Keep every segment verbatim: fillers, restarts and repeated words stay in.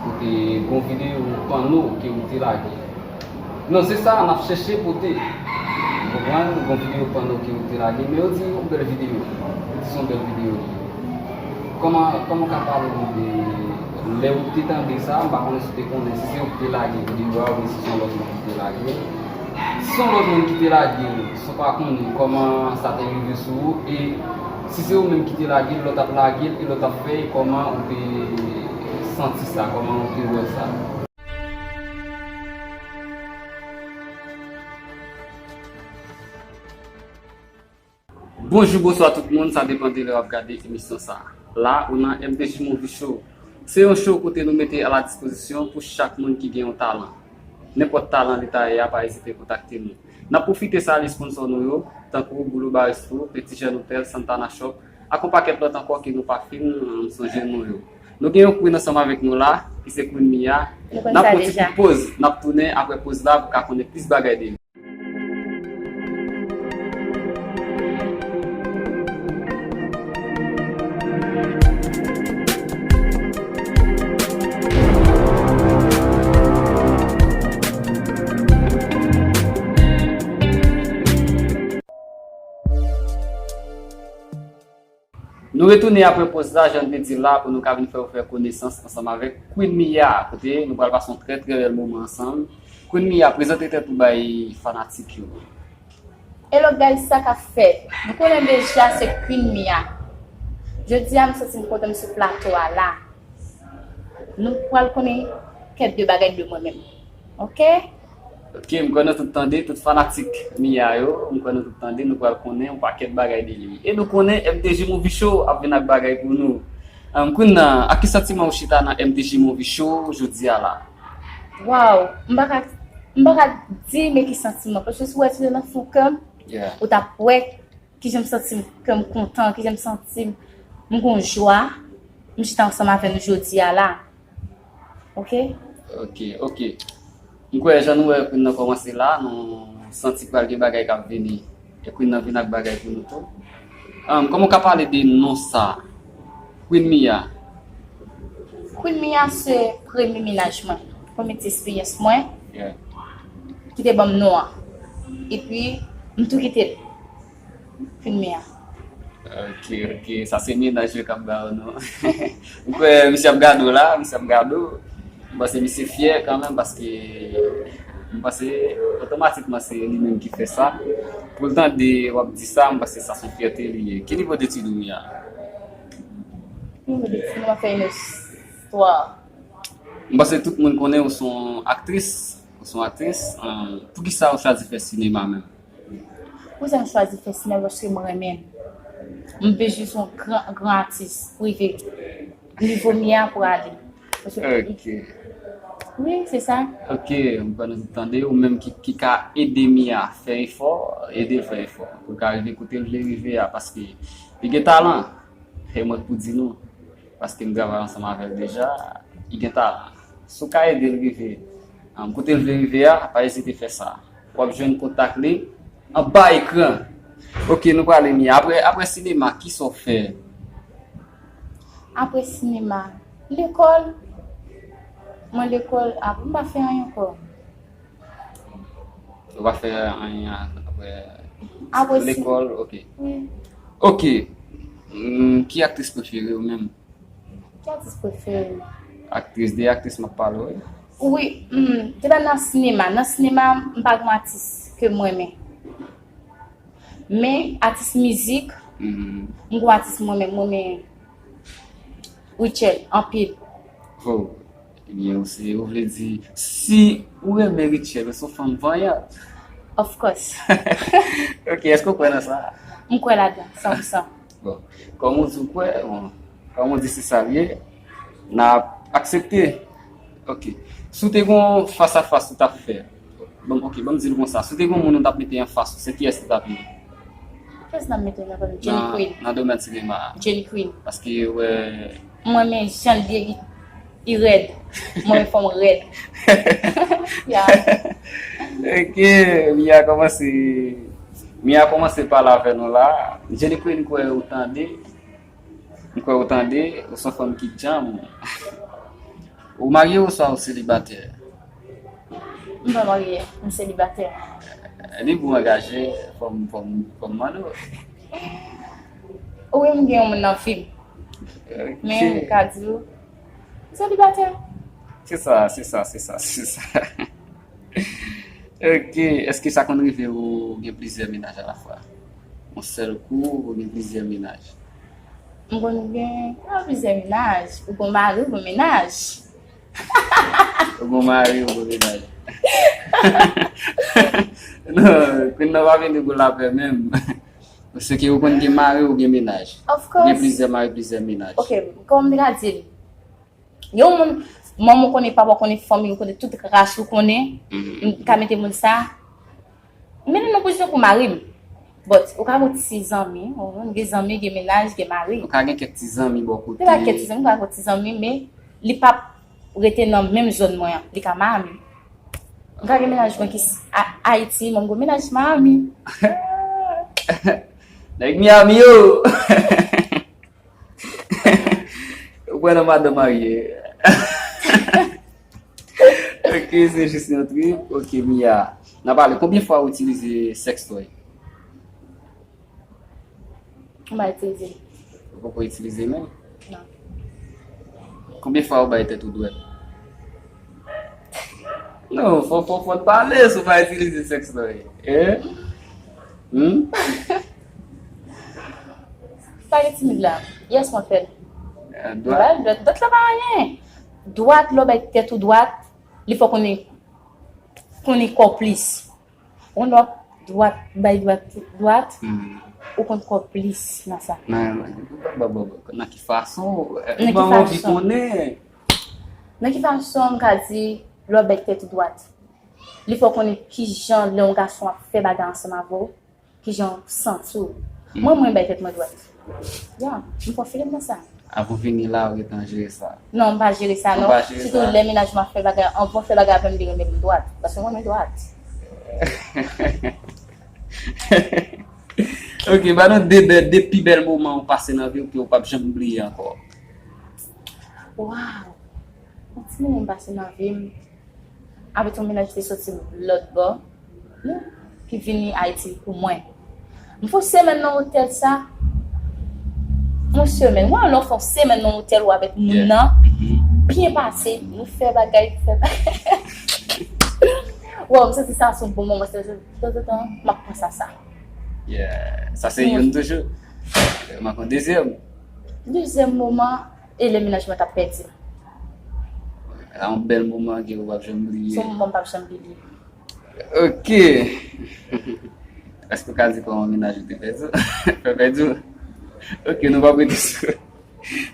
Kote gon videyo panno ke ou te lage. Non, se sa n ap chèche pote. Ou konprann? Gon videyo panno ke ou te lage, men yo di yon bèl videyo. Yo di se yon bèl videyo li ye. Kòman, kòman w ka pale nou de lè ou te tande sa? M pa konnen si w te konnen, si se ou ki te lage videyo a oubyen si se yon lòt moun ki te lage l. Si se yon lòt moun ki te lage l, san w pa konnen kòman sa te rive sou ou, e si se ou menm ki te lage l, lè w t ap lage l e lè w t ap fè l, kòman ou te santi sa, kòman ou te wè sa? Bonjou, bonswa tout moun, sa depann de lè w ap gade emisyon sa a. La, ou nan M T J Movie Show. Se yon show kote nou mete a la dispozisyon pou chak moun ki gen yon talan. Nenpòt talan li ta ye a, pa ezite kontakte nou. N ap pwofite salye sponsò nou yo, tankou Boulou Bar Resto, Petit Jeune Hotel, Santana Shop, ak yon pakèt lòt ankò ke nou pa fin, um, sonje non yo. Nou gen yon queen ansanm avèk nou la, ki se Queen Mia. Nou konn sa deja. N ap pran yon ti kout poz, n ap tounen apre poz la pou ka konnen plis bagay de li. Nou retounen apre poz la, jan n te di l la, pou nou ka vin fè w fè konesans ansanm avèk Queen Mia, kote nou pral pase yon trè, trè bèl moman ansanm. Queen Mia, prezante tèt ou bay fanatik yo. Hello guys, sa k ap fèt? Nou konnen deja se Queen Mia. Jodi a, m santi m kontan m sou plato a la. Nou pral konnen kèk de bagay de mwen menm. Oke? Oke, m kwè nou tout tande, tout fanatik Mia yo, m kwè nou tout tande, nou pral konnen yon pakèt bagay de li. E nou konnen M T J Movie Show ap vin ak bagay pou nou. Ahn, Queen nan, ak ki santiman ou chita nan M T J Movie Show jodi a la? Waw, m pa ka, m pa ka di men ki santiman, paske si w wè ti nan fon kè m, yeah, ou t ap wè kijan m santi m, kè m kontan, kijan m santi m, m gon jwa, m chita ansanm avè nou jodi a la. Oke? Oke, oke. M kwè jan nou wè Queen nan kòmanse la, nou santi pral gen bagay k ap vini. E Queen nan vin ak bagay pou nou tou. Ahn, kòman w ka pale de non sa? Queen Mia. Queen Mia se premye mennaj mwen, premye ti espeyans mwen, yeah, ki te ban m non an. Epi, m tou kite l. Queen Mia. Ok, ok. Sa se mennaj yo k ap ba w non. M kwè misye ap gade w la, misye ap gade w. M panse misye fyè kanmenm paske m panse otomatikman se li menm ki fè sa. Pou l tande w ap di sa, m panse sa se yon fyète li ye. Ki nivo detid ou, Mia? Ki nivo detid? Nou ap fè yon istwa. M panse tout moun konnen ou se yon aktris. Ou se yon aktris. Ahn, poukisa ou chwazi fè sinema menm? Poukisa m chwazi fè sinema? Paske m renmen l. M bezwen se yon gran, gran atis pou rive nivo Mia pou ale. Paske, ok, wi, se sa. Ok, m kwè nou tout tande. Ou menm ki, ki ka ede Mia fè efò, ede l fè efò. Pou l ka rive kote l vle rive a, paske li gen talan. E mwen k pou di nou. Paske m travay ansanm avè l deja, li gen talan. Si w ka ede l rive, um, kote l vle rive a, pa ezite fè sa. W ap jwenn kontak li anba ekran. Ok, nou prale Mia. Apre, apre sinema, kisa w fè? Apre sinema, lekòl. Mwen lekòl, apre m pa fè anyen ankò. Ou pa fè anyen apre, apre si- lekòl? Ok. Wi. Ok. Hmm, ki aktris prefere w menm? Ki aktris prefere m? Aktris, de aktris m ap pale w, wi. Wi, hmm, depi nan sinema, nan sinema, m pa gen atis ke m renmen. Men, atis mizik, mhm, m gen atis mwen menm, mwen renmen Rutshelle anpil. Oh, ebyen, ou se, ou vle di, si ou renmen Rutshelle, ou se yon fanm vanyant. Of course. Ok, èske ou kwè nan sa? M kwè ladan, san pou san. Bon, kòm ou di ou kwè, bon, kòm ou di se sa l ye, n ap aksepte. Ok. Si w te gen yon fas a fas ou t ap fè, bon, ok, ban m di l konsa. Si w te gen yon moun ou t ap mete anfas ou, se kiyès li t ap ye? Kiyès n ap mete nan domèn? Jenny Queen. Nan domèn sinema a. Jenny Queen. Paske, wè. Mwen, men jan l ye, li, li rèd. Mwen, men fanm rèd. Ya. Ok, Mia kòmanse, Mia kòmanse pale avè nou la. Jenny Queen, m kwè ou tande. M kwè ou tande, ou se yon fanm ki djanm. Ou marye oswa ou selibatè? M pa marye, m selibatè. Li pou angaje, fò m fò m fò m mande w. Wi, m gen yon moun nan vi m. Men m ka di w, m selibatè. Se sa, se sa, se sa, se sa. Ok, èske sa konn rive ou gen plizyè mennaj alafwa? Yon sèl kou ou gen plizyè mennaj? M konn gen plizyè mennaj. Ou gon mari, ou gon mennaj. Ou gon mari, ou gon mennaj. Non, Queen nan pa vini pou lapè menm. Paske ou konn gen mari ou gen mennaj. Ou gen plizyè mari, plizyè mennaj. Ok, kòm m te ka di l, yon moun, manman w konnen, papa w konnen, fanmi w konnen, tout ras ou konnen, m ka mete moun sa. M mete nan pozisyon pou mari m. But, ou ka gon ti zanmi, ou gen zanmi, gen mennaj, gen mari. Ou ka gen kèk ti zanmi bò kote. Se pa kèk ti zanmi, ou ka gon ti zanmi, men li p ap rete nan menm zòn mwen an. Li ka Miami. M ka gen mennaj mwen ki Ayiti, mwen gon mennaj Miami. Nèg Miami yo! Ou kwè nan madan marye? Ok, se jis yon trip. Ok, Mia. N a pale, konbyen fwa ou itilize sextoy? M pa itilize. Ou poko itilize menm? Non. Konbyen fwa ou bay tèt ou dwèt? Non, fò fò fò n pale si w pa itilize sextoy. Eh? Hmm? Pa gen timid la. Yes, mwen fè l. Dwat? Dwat la pa anyen. Dwat, lè w bay tèt ou dwat, li fè w konnen konnen kò w plis. Ou konn lè w ap dwat, bay dwat, dwat, ou konn kò w plis nan sa. Nan ki fason? Ou ban m anvi konnen. Nan ki fason m ka di lè w ap bay tèt ou dwat? Li fè w konnen kijan lè yon gason ap fè bagay ansanm avè w, kijan w santi w. Mwen, mwen bay tèt mwen dwat. Ya, m fò file m nan sa. Avan w vini la, ou gentan jere sa? Non, m pa jere sa, non. Sitou lè mennaj mwen ap fè bagay, anvan w fè bagay avè m, li renmen m dwat. Paske mwen, mwen dwat. Ok, ba nou de, de, de pi bèl moman ou pase nan vi w ke ou p ap janm bliye ankò. Waw! Yon ti moman m pase nan vi m. Avèk yon mennaj ki te soti lòt bò, ki vini Ayiti pou mwen. M fè yon semèn nan otèl sa, yon semèn, wè, lè w fè yon semèn nan otèl ou avèk moun nan, byen pase, nou fè bagay, fè bagay. Wè, m santi sa se yon bon moman, se tanzantan, m ap panse a sa. Sa se youn toujou. M ap pran dezyèm. Dezyèm moman, e lè mennaj mwen t ap pèdi m. Se yon bèl moman ke ou p ap janm bliye. Se yon moman m p ap janm bliye. Ok. Èske w ka di kòman mennaj ou te pèdi w? Fè pèdi w? Ok, nou p ap rete sou,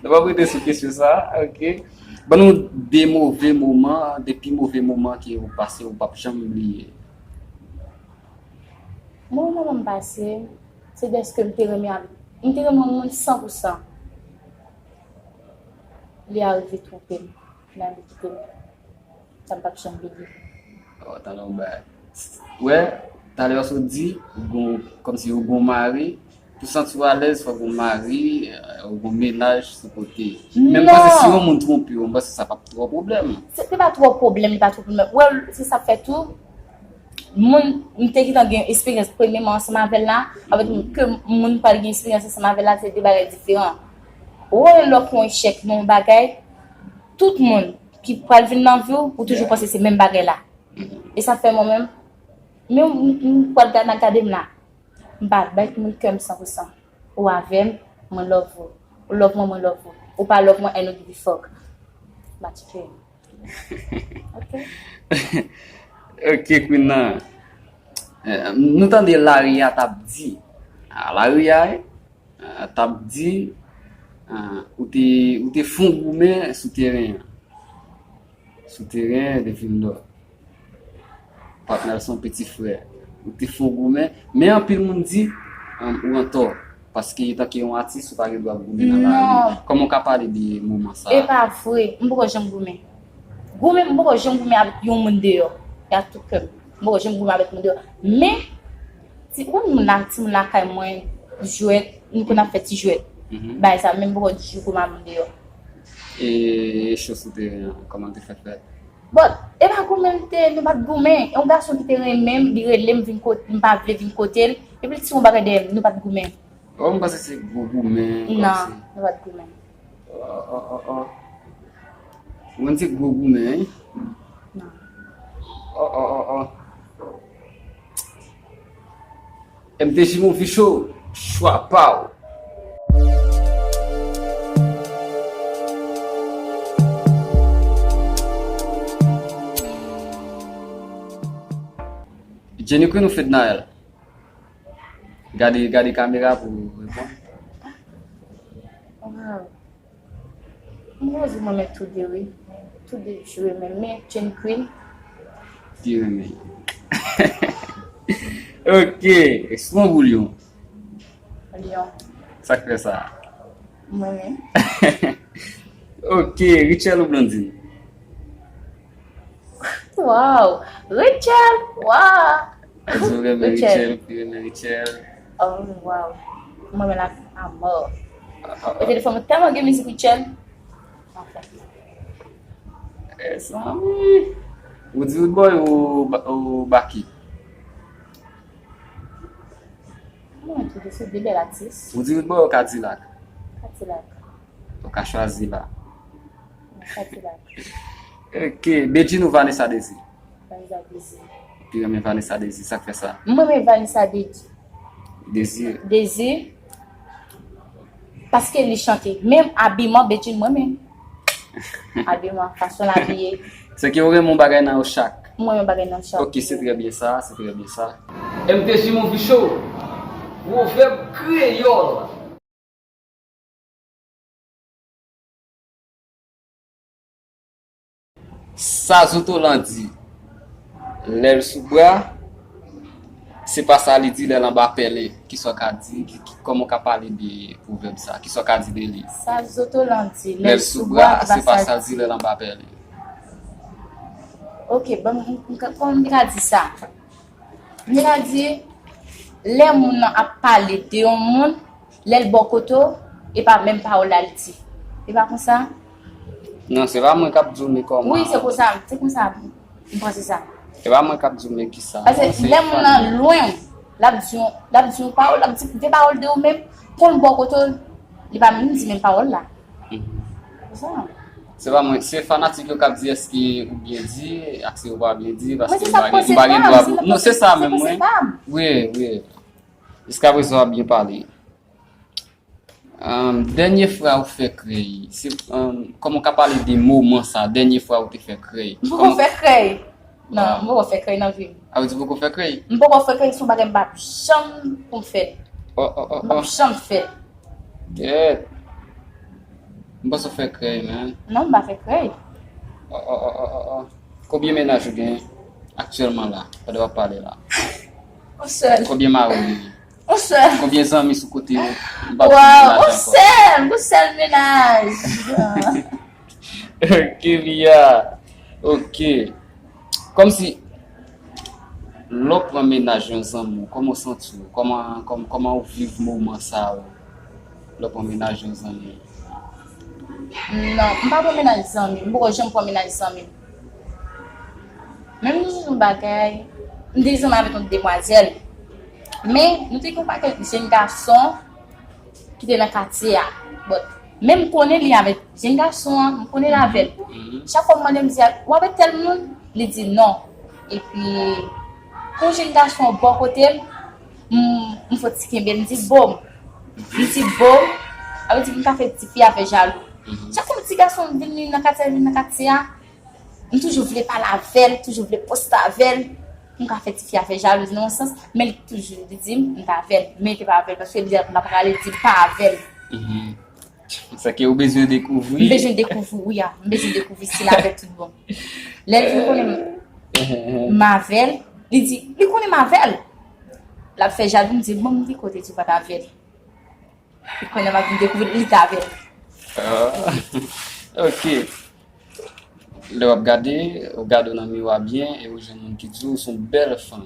nou p ap rete sou kesyon sa a. Ok. Ban nou de move moman, de pi move moman ke ou pase ou p ap janm bliye. Move moman m pase, se dèske m te renmen, m te renmen yon moun san pou san. Li arive twonpe m, li arive kite m. Sa m p ap janm bliye. Oh, talè w bay. Wè, talè w di, ou gon, kòmsi ou gon mari, pou santi w alèz, fòk gon mari, euh, ou gon mennaj sou kote. Men m panse si yon moun twonpe w, m panse sa p ap twò pwoblèm. Se pa twò pwoblèm, li pa twò pwoblèm. Wè, se sa k fè tou, moun, m te gentan gen esperyans premyèman ansanm avè l la, avèk moun ke moun pral gen esperyans ansanm avè l la, se de bagay diferan. Wè, lè w fè yon echèk nan yon bagay, tout moun ki pral vin nan vi w, ou toujou panse se menm bagay la. E sa fè mwen menm, men m, m pral gade nan gade m la. M pa bay moun kè m san pou san. Ou avè m, mwen love ou. Ou love mwen, mwen love ou. Ou pa love mwen, I no give a fuck. Batike. Ok. Ok, Queen nan. Eh, nou tande lari a t ap di. A lari a, eh, t ap di, eh, ou te, ou te fon goumen sou teren an. Sou teren, depi m dò. Patnè l se yon piti frè. Ou te fon goumen. Men anpil moun di, um, ou antò. Paske tanke yon atis, ou pa gen dwa ap goumen nan lari. Kòman w ka pale de moman sa a? E pa vre. M poko janm goumen. Goumen, m poko janm goumen avèk yon moun deyò. E ak tout kè m. M poko janm goumen avèk moun deyò. Men, ti, ou konn moun la, timoun lakay mwen, jwèt, nou konn ap fè ti jwèt. Bagay sa, men m poko janm goumen avèk moun deyò. E cho sou teren an, kòman l te fè fèt? Bon, e pa goumen l te, nou pa t goumen. E yon gason ki te renmen m, li rele m vin kote, m pa vle vin kote l. Epi l ti yon bagay dèyè m, nou pa t goumen. Oh, m panse se gwo goumen, non, kòmsi. Nou pa t goumen. Oh, oh, oh, oh. Ou konn se gwo goumen, wi? Non. Oh, oh, oh, oh. M T J Movie Show, chwa pa w. Jenny Queen ou Fednaelle? Gade, gade kamera pou w reponn. Wow. Mwen di mwen renmen tou de, wi. Tou de, je renmen, men Jenny Queen. Ki renmen. Ok, eksplike pou Lyon. Lyon. Sa k fè sa? Mwen menm. Ok, Rutshelle ou Blondine? Wow! Rutshelle! Wow! Ou di ou renmen Rutshelle. Rutshelle, ou pi renmen Rutshelle. Oh, wow! Mwen renmen l a mò. Ah, ah, ah. E telefòn mwen tèlman gen mizik Rutshelle. Anfen. Mezanmi. Ou di Roodboy ou Ba-, ou Baky? Mwen tou de se de bèl atis. Ou di Roodboy ou Kadilak? Kadilak. Ou ka chwazi la. Kadilak. Ok, Bedjine ou Vanessa Desir? Vanessa Desir. Ou pi renmen Vanessa Desir, sa k fè sa? Mwen renmen Vanessa Desir. Desir. Desir. Paske li chante. Menm abiman Bedjine mwen menm. Abiman, fason l abiye. Se ke ou renmen yon bagay nan yo chak? Mwen renmen bagay nan chak. Ok, se trè byen sa, se trè byen sa. M T J Movie Show, pwovèb kreyòl. Sa zotolan di, lè l sou bra, se pa sa li di lè l anba pèlen. Kisa w ka di, ki, ki, kòman w ka pale de pwovèb sa? Kisa w ka di de li? Sa zotolan di, lè l sou bra, se pa sa l di lè l anba pèlen. Ok, bon, m, m, kòman m ka di sa? Li ka di, lè moun nan ap pale de yon moun, lè l bò kote w, e pa menm pawòl la l di. E pa konsa? Non, se pa mwen k ap di w, men kòman. Wi, se konsa, se konsa m panse sa. Se pa mwen k ap di w, men kisa. Paske lè moun nan lwen w, l ap di yon, l ap di yon pawòl, l ap di de pawòl de ou menm, kon l bò kote w, li pa menm di menm pawòl la. Mhm. Se sa. Se pa mwen, se fanatik yo k ap di èske ou byen di, èske ou pa byen di, paske m pa gen, m pa gen dwa pou. Non, se sa menm, wi. Wi, wi. Jiskaprezan w ap byen pale. Ahn, dènye fwa ou fè krèy, se, ahn, kòman w ka pale de moman sa, dènye fwa ou te fè krèy? M poko fè krèy. Non, m poko fè krèy nan vi m. A, ou di poko fè krèy? M poko fè krèy, se yon bagay m p ap janm pou m fè. Oh, oh, oh, oh. M p ap janm fè. Kèt. M panse w fè krèy, man. Non, m pa fè krèy. Oh, oh, oh, oh, oh, oh. Konbyen mennaj ou gen aktyèlman la, pandan w ap pale la? Yon sèl. Konbyen mari ou gen? Yon sèl. Konbyen zanmi sou kote ou? M p ap di mennaj ankò. Yon sèl, yon sèl mennaj. Ok, Mia. Ok. Kòmsi, lè w pran mennaj yon zanmi w, kòman w santi w? Kòman, kòm-, kòman w viv moman sa yo? Lè w pran mennaj yon zanmi w? Non, m pa pran mennaj zanmi m. M poko janm pran mennaj zanmi m. Menm yon bagay, m te zanmi avèk yon demwazèl. Men, nou te gen yon pakèt jèn gason ki te nan katye a. But, men m konnen li avèk jèn gason an, m konnen l avè l. Mhm. Chak fwa m mande m di, "W avèk tèl moun?" Li di, "Non." Epi, pou jèn gason an bò kote m, m, m fò ti kenbe l, m di, "Bon." M di, "Bon." Sa vle di m ka fè tifi a fè jalou. Mhm. Chak fwa m ti gason vin nan katye a, vin nan katye a, m toujou vle pale avè l, toujou vle poste avè l. M ka fè tifi a fè jalouzi nan yon sans, men li toujou li di m, m t avè l, men li te pa avè l, paske li ap, m ap rale di m pa avè l. Mhm. Sa ke ou bezwen dekouvri. M bezwen dekouvri, wi, a. M bezwen dekouvri si l avè l tout bon. Lè l vin konnen m, m avè l, li di, li konnen m avè l. L ap fè jalouzi, m di, bon, m di kote di w pa t avè l. Li konnen m ap vin dekouvri li t avè l. Ah, ok. Lè w ap gade, ou gade w nan miwa byen e ou jwenn moun ki di w ou se yon bèl fanm.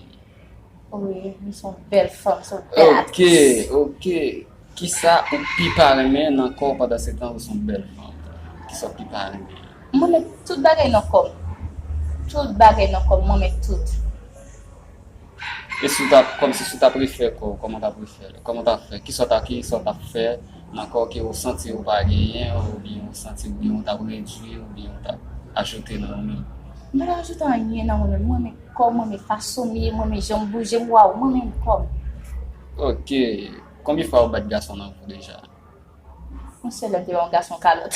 Wi, m se yon bèl fanm, se yon bèl aktris. Ok, ok. Kisa ou pi pa renmen nan kò w pandan se tan ou se yon bèl fanm? Kisa w pi pa renmen? Mwen, men tout bagay nan kò m. Tout bagay nan kò m, mwen, men tout. E si w t ap, kòmsi si w t ap refè kò w, kòman w t ap refè l? Kòman w t ap fè? Kisa w t ap, kisa w t ap fè nan kò w ke w santi w pa genyen, oubyen w santi, oubyen w t ap redui, oubyen w t ap ajoute nan ou menm? M pa t ap ajoute anyen nan mwen menm. Mwen, men kò m, mwen, men fason m ye, mwen, men jan m bouje, m, waw, mwen, men kò m. Ok. Konbyen fwa ou bat gason nan ou deja? Yon sèl lè m te ba yon gason kalòt.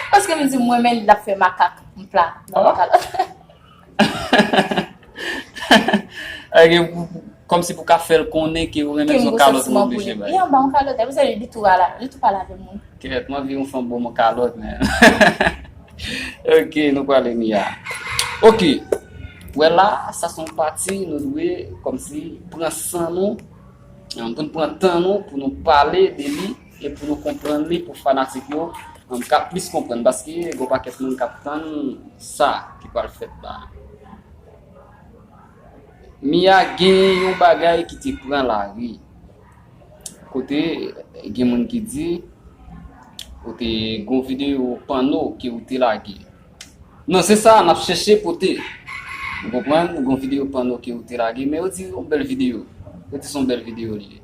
Paske m di, mwen, men l ap fè makak, m pla, ba yon kalòt. Kòmsi pou ka fè l konnen ke ou renmen l, se yon kalòt ou oblije bay. Yon ba yon kalòt, epi se li, li tou pale, li tou pale avè moun. Kèt, m anvi yon fanm ban mwen kalòt, men. Ok, nou prale Mia. Ok. Wè la, sa se yon pati nou dwe kòmsi pran san nou, pou n pran tan nou, pou nou pale de li, e pou nou konprann li, pou fanatik yo, ka plis konprann, paske gen yon pakèt moun k ap tann sa ki pral fèt la. Mia gen yon bagay ki te pran lari. Kote gen moun ki di, ou te gen yon videyo pòno ke ou te lage. Non, se sa n ap chèche pote. Ou konprann? Gen yon videyo pòno ke ou te lage, men yo di yon bèl videyo. Yo di se yon bèl videyo li ye.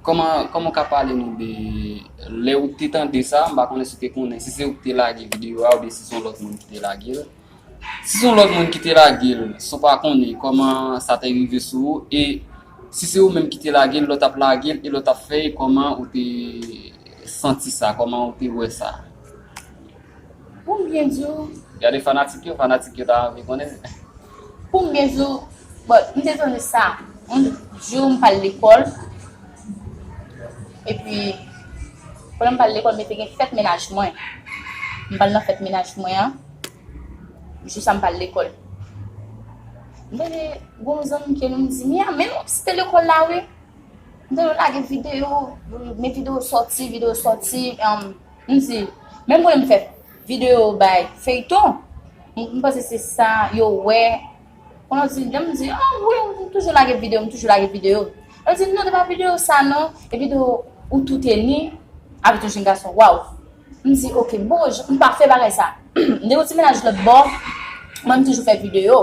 Kòman, kòman w ka pale nou de lè ou te tande sa? M pa konnen si w te konnen, si se ou ki te lage videyo a, oubyen si se yon lòt moun ki te lage l. Si se yon lòt moun ki te lage l, san w pa konnen kòman sa te rive sou ou, e si se ou menm ki te lage l, lè w t ap lage l, e lè w t ap fè l, kòman ou te santi sa, kòman ou te wè sa? Pou m byen di w, gade fanatik yo, fanatik yo ta anvi konnen. Pou m byen di w, bon, m te tande sa. Yon jou, m pral lekòl. Epi, pandan m pral lekòl, men te gen fèt mennaj mwen. M pral nan fèt mennaj mwen an. Jou sa, m pral lekòl. M tande yon zanmi ke nou, m di, Mia, men nou site lekòl la, wi. M te lage videyo, men videyo sòti, videyo sòti, um, m di, menm kote m fè videyo bay feyton, m, m panse se sa yo wè. Kounye a di, lè m di, ah, wi, m toujou lage videyo, m toujou lage videyo. Yo di, non, se pa videyo sa, non, e videyo ou tou te ni avèk yon jenn gason, waw. M di, ok, m poko j-, m pa fè bagay sa. M te gen ti mennaj lòt bò, mwen m toujou fè videyo.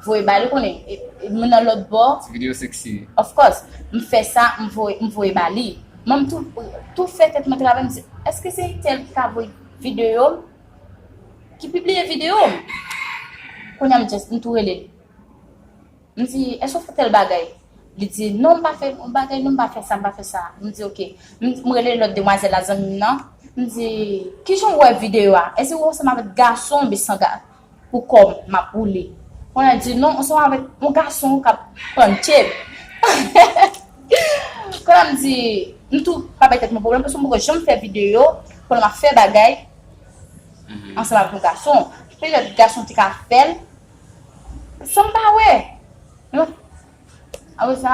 Voye ba li konnen, e, e, mwen nan lòt bò. Ti videyo sexy. Of course. M fè sa, m voye, m voye ba li. Mwen m tou, tou fè tèt mwen travay, m di, èske se entèl ki ka voye videyo m? Ki pibliye videyo m? Kounye a m just, m tou rele li. M di, èske w fè tèl bagay? Li di, non, m pa fè yon bagay, non, m pa fè sa, m pa fè sa. M di, ok. M, m rele lòt demwazèl la, zanmi m nan. M di, kijan w wè videyo a? Èske w ansanm avèk gason oubyen san ga-, pou kò m, m ap boule? Kounye a l di, non, ansanm avèk yon gason k ap panche m. Kounye a m di, m tou pa bay tèt mwen pwoblèm, paske m poko janm fè videyo pandan m ap fè bagay ansanm avèk yon gason. Petèt gason te ka fè l, san m pa wè. Non. Apre sa,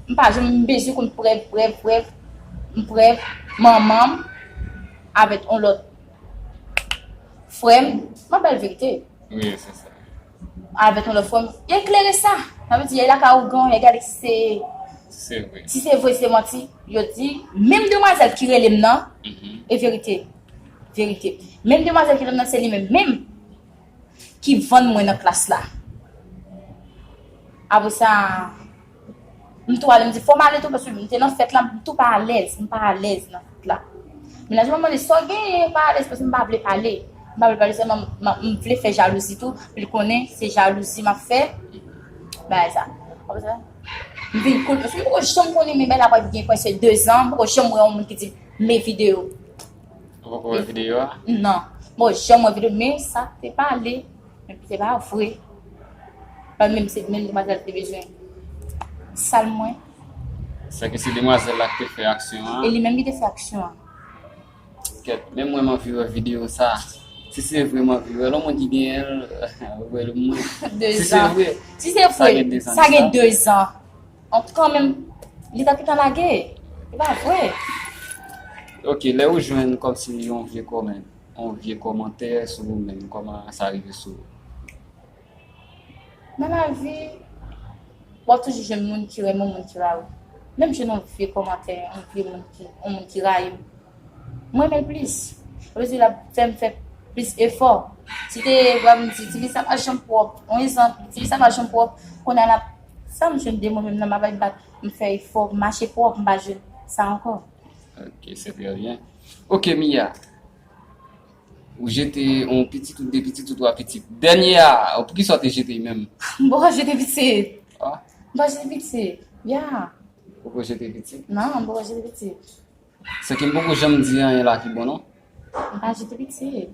m pa janm, m bezwen konn prèv, prèv, prèv. M prèv, manman m avèk yon lòt frè m, m ap ba l verite. Wi, se sa. Avèk yon lòt frè m, yo eklere sa. Sa vle di, y al lakay ougan, y al gade si se, si se vre, si se vre, si se manti. Yo di, menm demwazèl ki rele m nan, e verite. Verite. Menm demwazèl ki rele m nan, se li menm, menm ki vann mwen nan klas la. Apre sa, m tou ale, m di, fò m ale tou, paske m te nan fèt la, m tou pa alèz, m pa alèz nan fèt la. Mennaj mwen mande, sa w genyen, ou pa alèz, paske m pa vle pale. M pa vle pale, sèlman m, m, m vle fè jalouzi tou, pou l konnen se jalouzi m ap fè. Bagay sa. Apre sa, m vin koul, paske m poko janm konnen, men bagay la pral gen prèske de zan, m poko janm wè yon moun ki di, men videyo. Ou poko wè videyo a? Non. Bon, janm wè videyo, men sa te pale. Men se pa vre. Pa menm, se menm demwazèl te bezwen sal mwen. Sèke se demwazèl la ki te fè aksyon an? E li menm ki te fè aksyon an. Kèt, menm mwen, m anvi wè videyo sa. Si se vre, m anvi wè l. Yon moun ki genyen l, wè l mwen. De zan. Si se vre, sa gen de zan. Sa gen de zan. An, kanmenm, li t ap gentan lage. Se pa vre. Ok, lè ou jwenn kòmsi yon vye kòmè-, yon vye kòmantè sou ou menm, kòman sa rive sou ou? Nan lavi, w ap toujou jwenn moun ki renmen w, moun ki rayi w. Menm jwenn yon vye kòmantè, yon vye moun ki, yon moun ki rayi w. M renmen l plis. Sa vle di l ap fè m fè plis efò. Si te, m di, ti fi sa pa janm pwòp. Yon egzanp, ti fi sa pa janm pwòp. Kounye a l ap, sa m jwenn de mwen menm nan, m ap bat, m fè efò, m mache pwòp, m pa jwenn sa ankò. Ok, c'est très bien. Ok, Mia. Ou jete yon pitit ou de pitit ou twa pitit. Dènye a, poukisa w te jete l menm? M poko jete pitit. Ah? M pa jete pitit. Ya. Poko jete pitit? Non, m poko jete pitit. Se ke m poko janm di anyen la ki bon, non? M pa jete pitit.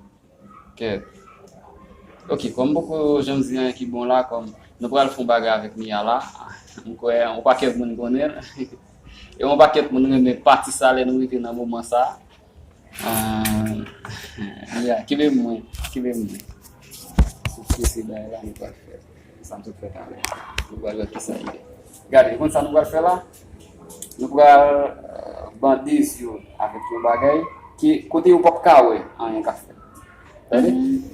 Kèt. Ok, kòm m poko janm di anyen ki bon la, kòm nou pral fè yon bagay avèk Mia la, m kwè yon pakèt moun konnen l. E yon pakèt moun renmen pati sa lè nou rive nan moman sa. Ah, ya, kenbe mwen, kenbe mwen. Se, se, se bagay la nou pral fè. Sa m sot fè talè. Nou pral wè kisa l ye. Gade, ou konn sa nou pral fè la? Nou pral, euh, bande zye w avèk yon bagay ki, kote yo p ap ka wè anyen k ap fèt. Tande? Mhm.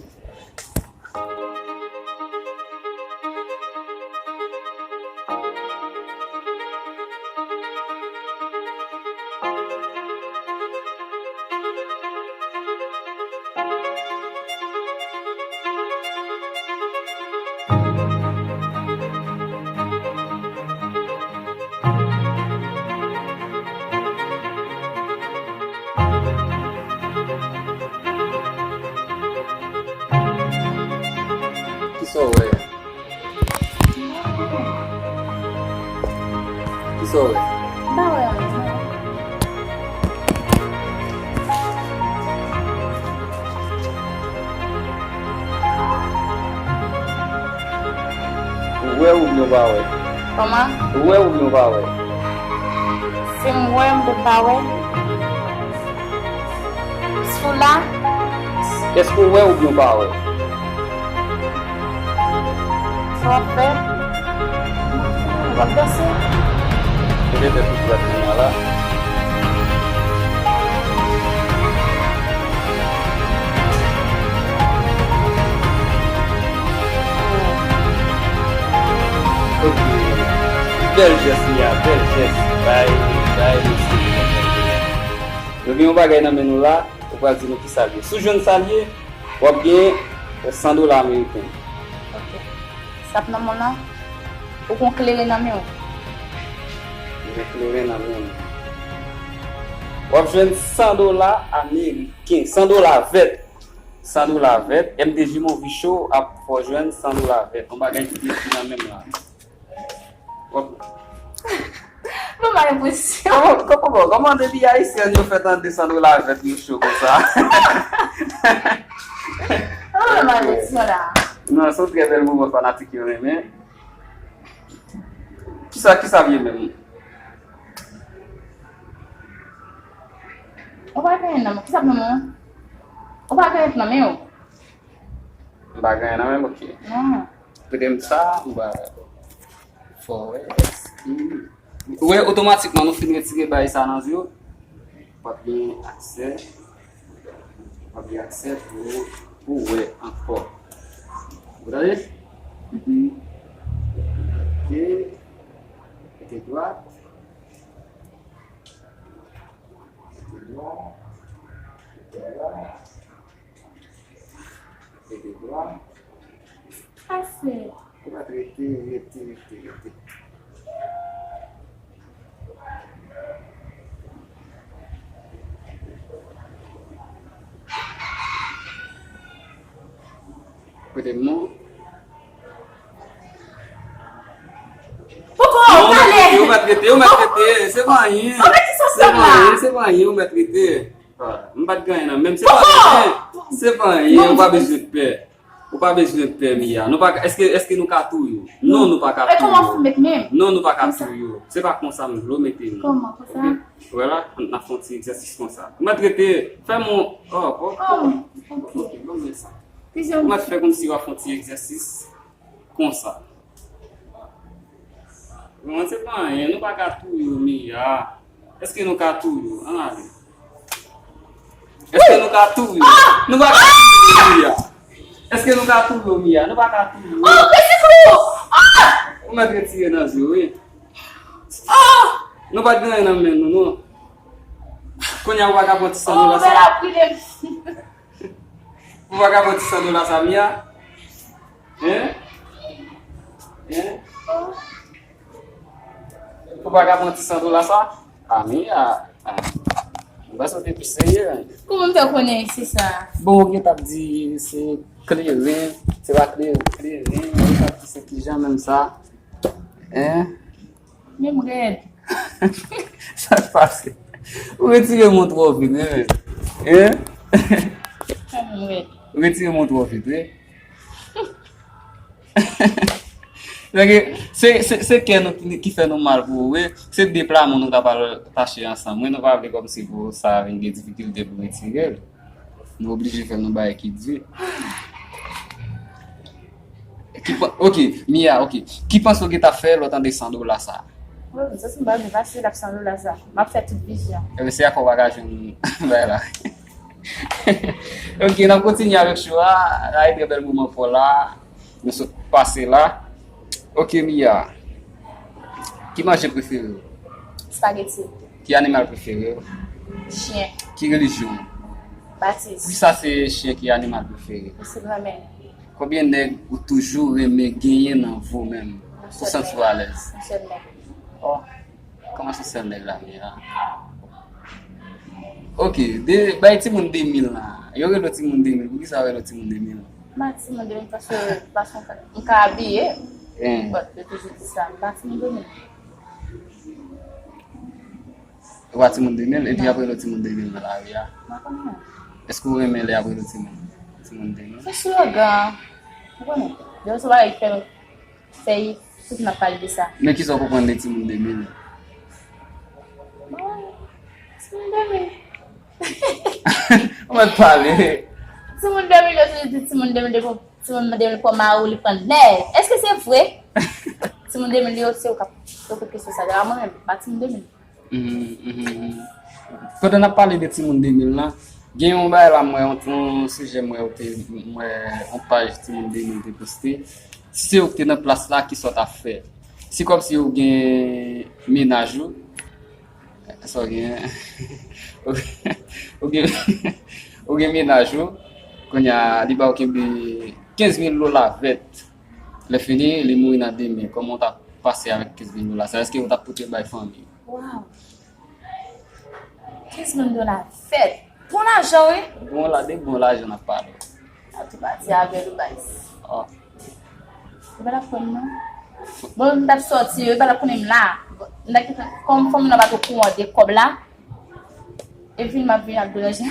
Kisa w wè? Kisa w wè? M pa wè anyen. Ou wè oubyen w pa wè? Kòman? Ou wè oubyen w pa wè? Si m wè, m pou pa wè. Sou la. Èske w wè oubyen w pa wè? Sa w ap fè? W ap danse? Mete tèt ou sou latriye a la. Ok. Bèl jès, Mia, bèl jès. Bay, bay, mesye. Yo gen yon bagay nan men nou la, ou pral di nou ki sa l ye. Si w jwenn sa l ye, w ap gen san dola ameriken. Ok. Sa ap nan men w lan, ou gon klere nan men w. Ou gon klere nan men w. W ap jwenn san dola ameriken, san dola vèt. San dola vèt. M D J Movie Show ap fè w jwenn san dola vèt. Yon bagay ki byen ki nan men m la. W ap Ban m enpresyon. Kòman, kòman, kòman depi Ayisyen yo fè tande san dola vèt yo cho konsa? Ban m enpresyon la. Non, se yon trè bèl moman fanatik yo renmen. Kisa, kisa l ye menm? Ou pa gen nan men. Kisa nan men w? Ou pa gen nan men w? M pa gen nan men m, ok. Non. Prete m sa, m ba fò wè. Ou wè, otomatikman, nou fin retire bagay sa nan zye w. W ap gen aksè. W ap gen aksè pou, pou wè ankò. Ou tande? Mhm. Ok. Mete dwat. Mete dwat. Mete dwat. Mete dwat. Ase. Ou mèt rete, rete, rete, rete. Kote m non? Poko, non, ou mèt rete, ou mèt rete, ou mèt rete. Se pa anyen. Se pa anyen, se pa anyen, ou mèt rete. Ah, m pa t gen anyen nan men m, se pa anyen. Se pa anyen, ou pa bezwen pè. Ou pa bezwen pè, Mia. Nou pa ka, èske, èske nou ka touye w? Non, nou pa ka touye w. Non, nou pa ka touye w. Se pa konsa m vle w mete nou. Kòman, konsa? Ok? Wè la, n ap fè yon ti egzèsis konsa. Ou mèt rete, fè m yon, oh, oh, oh. Ok, ban m sa. Ou mèt fè kòmsi w ap fè yon ti egzèsis konsa. Bon, se pa anyen, nou pa ka touye w, Mia. Èske nou ka touye w? Ann ale. Èske nou ka touye w? Nou pa ka touye w, Mia. Èske nou ka touye w, Mia? Nou pa ka touye w. Oh, piti klou! Ah! Ou mèt retire nan zye w, wi. Oh! Nou pa t gen anyen nan men nou, non. Kounye a ou pa ka pran ti san dola sa? Ou pa ka pran ti san dola sa, Mia? Hein? Hein? Ou pa ka pran ti san dola sa? Ah, Mia. Ah. Mwen panse w te pi serye, men. Kouman m fè konnen se sa? Bon, ou gen t ap di se kleren, se pa kleren, kleren, ou t ap di se kijan menm sa? Hein? Menm rèd. Sa k pase? Ou retire men w twò vit, wi, men. Hein? Sa menm rèd. Ou retire men w twò vit, wi. Donk, se, se, se kè nou ki, ki fè nou mal pou ou, wi. Se de pla men nou ta pral tache ansanm, wi. Nou pa vle kòmsi pou sa vin gen difikilte pou retire l. Nou oblije fè l yon bagay ki di. Ki pa-, ok, Mia, ok. Ki panse w gen ta fè lè w tande san dola sa? Wi, sa se yon bagay fasil ap san dola sa. M ap fè tout vizyon. Ebyen, se akò w pa ka jwenn bagay la. Ok, n ap kontinye avèk show a. Sa e trè bèl moman pou w la. Nou sot pase la. Ok, Mia. Ki manje prefere w? Spaghetti. Ki animal prefere w? Chyen. Ki relijyon w? Batis. Poukisa se chyen ki animal prefere? Se granmè. Konbyen nèg ou toujou renmen genyen nan vi w menm? Ou santi w alèz? Yon sèl nèg. Oh, kòman se sèl nèg la, Mia? Ok, de, bay timoun de mil la. Yo rele w timoun de mil. Poukisa yo rele w timoun de mil? M pa timoun de mil paske, paske m ka, m ka abiye. Hein. But yo toujou di sa. M pa timoun de mil. Ou pa timoun de mil, epi y ap rele w timoun de mil nan lari a? M pa konnen. Èske w renmen lè y ap rele w timoun, timoun de mil? Se slogan. Ou konnen. Yo se bagay ki fè nou fè tout n ap pale de sa. Men kisa w konprann de timoun de mil? Bon, timoun de mil. Ou mèt pale. Timoun de mil, yo toujou di timoun de mil, depi timoun de mil pran mari w, li pran nèg. Èske se vre? Timoun de mil yo, se yo k ap poze kesyon sa. Dayè, mwen menm, m pa timoun de mil. Mhm, mhm, mhm. Pandan n ap pale de timoun de mil lan, gen yon bagay la, m wè, yon, yon sijè m wè, ou te, m wè, yon paj timoun de mil te poste. Si se ou ki te nan plas la, kisa w t ap fè? Se kòmsi ou gen mennaj ou, sa w gen, ou gen, ou gen mennaj ou, kounye a, li ba w kenbe kenz mil dola vèt. Lè fini, li mouri nan demen. Kòman w t ap pase avèk kenz mil dola sa? Èske w t ap pote bay fanmi? Waw! Kenz mil dola vèt. Bon lajan, wi. Bon la, de bon lajan n ap pale. Sa tou pati avè l, baz. Oh. Li pa t ap konn, non. Bon, m t ap sòti, yo, li pa t ap konnen m la. Bon, m t ap kite, kòm fanmi nan pa t okouran de kòb la, epi m ap vin ap deranje.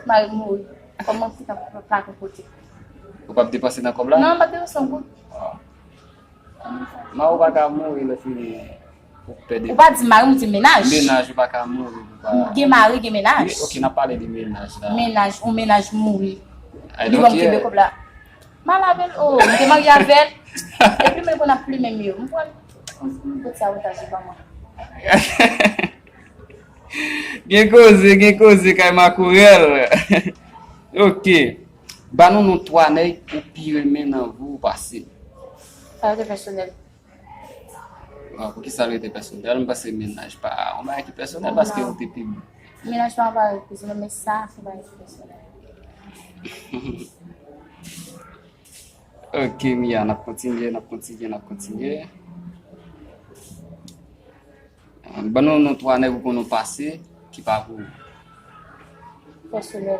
Mari m mouri. Kòman m fouti ap pa gen kote? Ou p ap depanse nan kòb la? Non, m p ap depanse yon goud. Ah. Mari w pa ka mouri lè fini. Ou pèdi. Ou pa di mari m, ou di mennaj. Mennaj ou pa ka mouri, ou pa. Gen mari, gen mennaj. Ok, n ap pale de mennaj la. Mennaj, yon mennaj mouri. Li ban m kenbe kòb la. M al avè l, oh, m te marye avè l. Epi mwen konn ap plimen m yo. M pran, m pran ti avantaj li ban mwen. Gen koze, gen koze kay makourèl. Ok. Ba nou non twa nèg ou pi renmen nan vi w pase. Sa yo te pèsonèl. Ah, poukisa l rete pèsonèl? M panse mennaj pa yon bagay ki pèsonèl paske ou te pi. Mennaj pa yon bagay ki pèsonèl, men sa se yon bagay ki pèsonèl. Ok, Mia, n ap kontinye, n ap kontinye, n ap kontinye. Ban nou non twa nèg ou konn ou pase ki pa pou ou. Pèsonèl.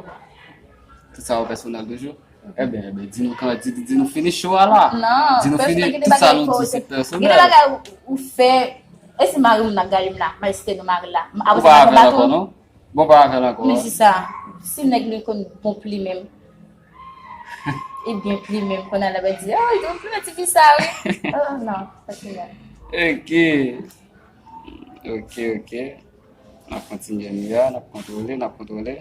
Tout sa yo pèsonèl toujou? Ebyen, ebyen, di nou kan, di, di nou fini show a la. Non, di nou fini tout sa nou di se pèsonèl. Gen de bagay ou, ou fè, e si mari m nan gade m la, m al site non mari la. Ou pa avè l ankò, non? Bon, pa avè l ankò. Men se sa. Si nèg li konn bon plimen m. Ebyen, plimen m, kounye a l ap di, oh, li te konn plimen ti fi sa, wi. Oh, non, pa plimen. Ok. Ok, ok. N ap kontinye, Mia, n ap kontwole, n ap kontwole.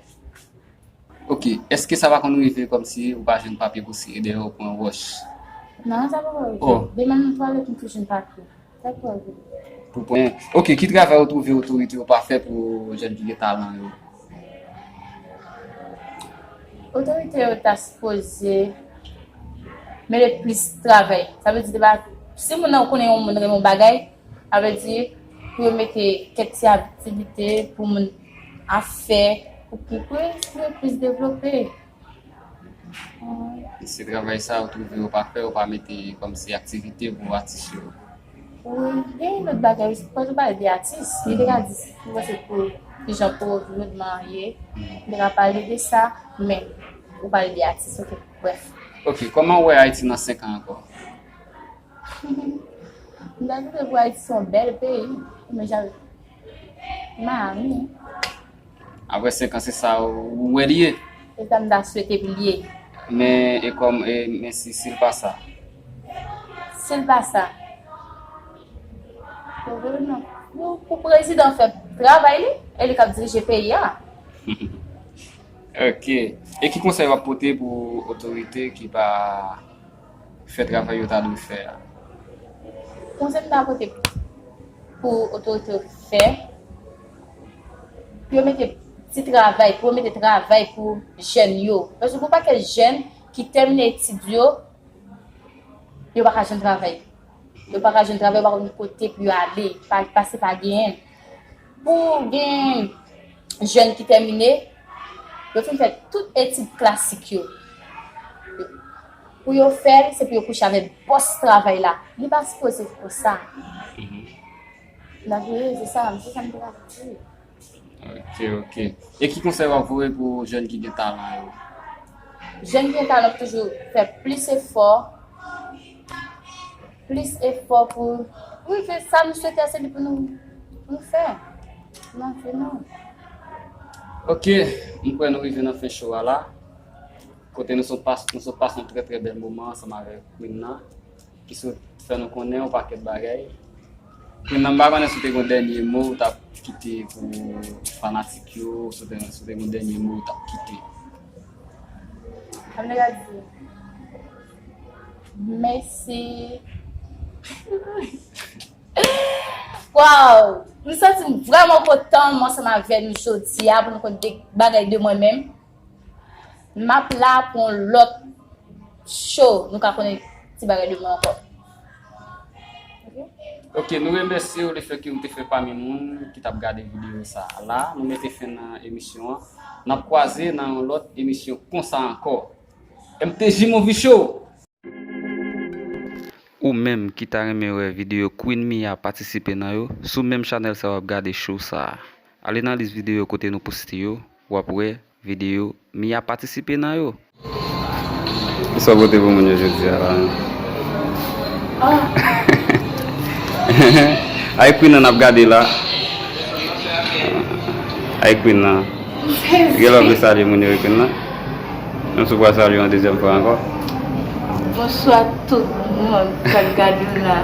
Ok, èske sa pa konn rive kòmsi ou pa jwenn papye pou siye dèyè ou pran wòch? Non, sa pa konn rive. Oh. Demen nan twalèt, m tou jwenn papye. Sa pa konn rive. Pou pran. Ok, ki travay ou twouve otorite yo pa fè pou jèn ki gen talan yo? Otorite yo ta sipoze mete plis travay. Sa vle di, depi si moun nan konnen yon moun renmen yon bagay, sa vle di pou yo mete kèk ti aktivite pou moun ap fè pou ki plis, pou yo plis devlope. Se travay sa ou twouve ou pa fè, ou pa mete kòmsi aktivite pou atis yo? Wi, gen lòt bagay wi, se pa tou pale de atis. Li te ka di, ou panse pou kijan pou rekrutman ye, li te ka pale de sa, men ou pale de atis, ok, brèf. Ok, kòman ou wè Ayiti nan senk an ankò? M ta swete pou Ayiti se yon bèl peyi, men jan Miami. Apre senk an, se sa ou wè li ye? Se sa m ta swete pou li ye. Men e kòm e, men si, si l pa sa? Si l pa sa, pou, pou prezidan fè travay li, e li k ap dirije peyi a. Ok. E ki konsèy w ap pote pou otorite ki pa fè travay yo ta dwe fè a? Konsèy m ta pote pou otorite yo fè, pou yo mete ti travay, pou yo mete travay pou jèn yo. Paske gon pakèt jèn ki tèmine etid yo, yo pa ka jwenn travay. Yo pa ka jwenn travay, yo pa konn kote pou yo ale, pa, paske pa genyen. Pou gen jèn ki tèmine, yo fin fè tout etid klasik yo. Pou yo fè l, se pou yo kouche avèk bòs travay la. Li pa sipoze konsa. Nan vre, se sa, se sa m te ka di. Ok, ok. E ki konsèy w ap voye pou jèn ki gen talan yo? Jèn ki gen talan pou toujou fè plis efò, plis efò pou rive sa nou swete a, se li pou nou, pou nou fè nan vi nou. Ok, m kwè nou rive nan fen show a la. Kote nou sot pas, nou sot pase yon trè trè bèl moman ansanm avèk Queen nan, ki sot fè nou konnen yon pakèt bagay. Queen nan, m pa konnen si w te gen yon dènye mo ou t ap kite pou fanatik yo, si w te, si w te gen yon dènye mo ou t ap kite. Sa m te ka di, mèsi. Waw! M santi m vrèman kontan ansanm avè nou jodi a pou nou konn de bagay de mwen menm. M ap la pou yon lòt show, nou ka konnen ti bagay de mwen ankò. Ok, nou remèsye w lefètke ou te fè pami moun ki t ap gade videyo sa a la. Nou mete fen nan emisyon an. N ap kwaze nan yon lòt emisyon konsa ankò. M T J Movie Show! Ou menm ki ta renmen wè videyo Queen Mia patisipe nan yo, sou menm chanèl sa w ap gade show sa a. Ale nan lis videyo kote nou poste yo, w ap wè videyo Mia patisipe nan yo. Kisa w pote pou moun yo jodi a la menm? Ay Queen nan n ap gade la. Ay Queen nan. Gen lè w vle salye moun yo, Queen nan? Menm si w pral salye yon dezyèm fwa ankò. Bonswa tout moun k ap gade m la.